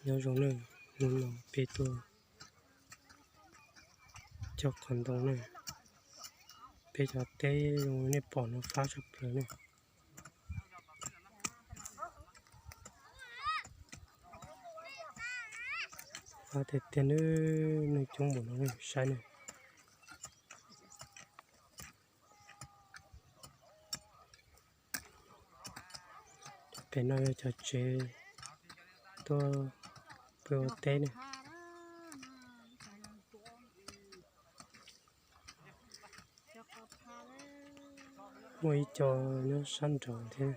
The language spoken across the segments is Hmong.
Nyob zoo nawb, hnub no peb tuaj cog qhov ntoo na. Peb cov teb zoo nej pom no fab tshaj plaws na. Fab tiag tiag nawb, neeg coob npaum no saib na. Pem no yog cov tsev tuaj pw ua teb na. Muaj ib co nyob sab nraud thiab.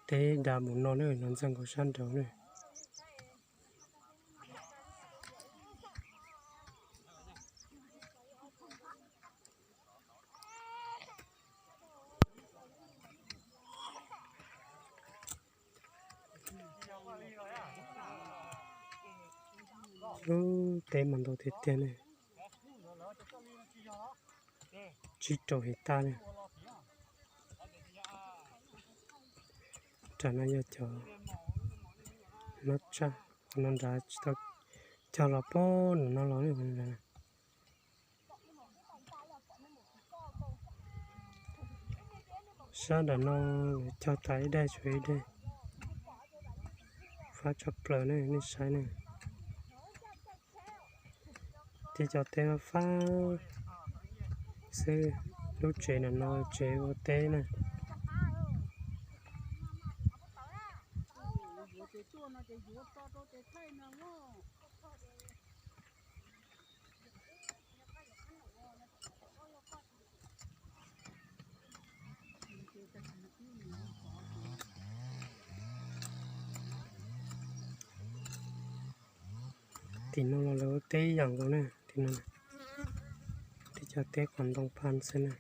Teb dav npaum no na, los ntxeeg nkaus sab nraud na. Lub teb mas ntau tiag tiag ne, tsib rau hais tas ne. Nram no yog cov nab tshaj, qhov no nrad tsis tau cog los puag nram no los. Sab nram no lawv cog tas ib daim tshuav ib daim, fab tshaj plaws ne, nej saib ne. Tej cov teb fab xwb, lub tsev nram no tsev ua teb na. Tim no los lawv ua teb ib yam nkaus na, tim no tej cov teb qhov ntoo phaj xwb na,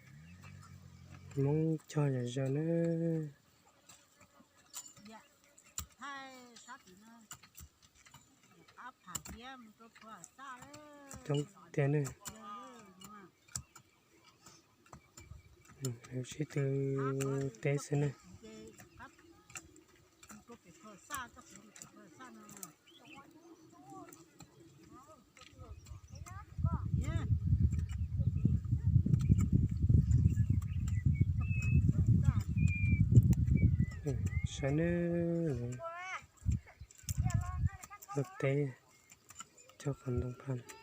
Hmoob cog yam zaws na. Coob tiag ne. Sib tw teb xwb ne. Saib nawb, ua teb cog qhov ntoo phaj.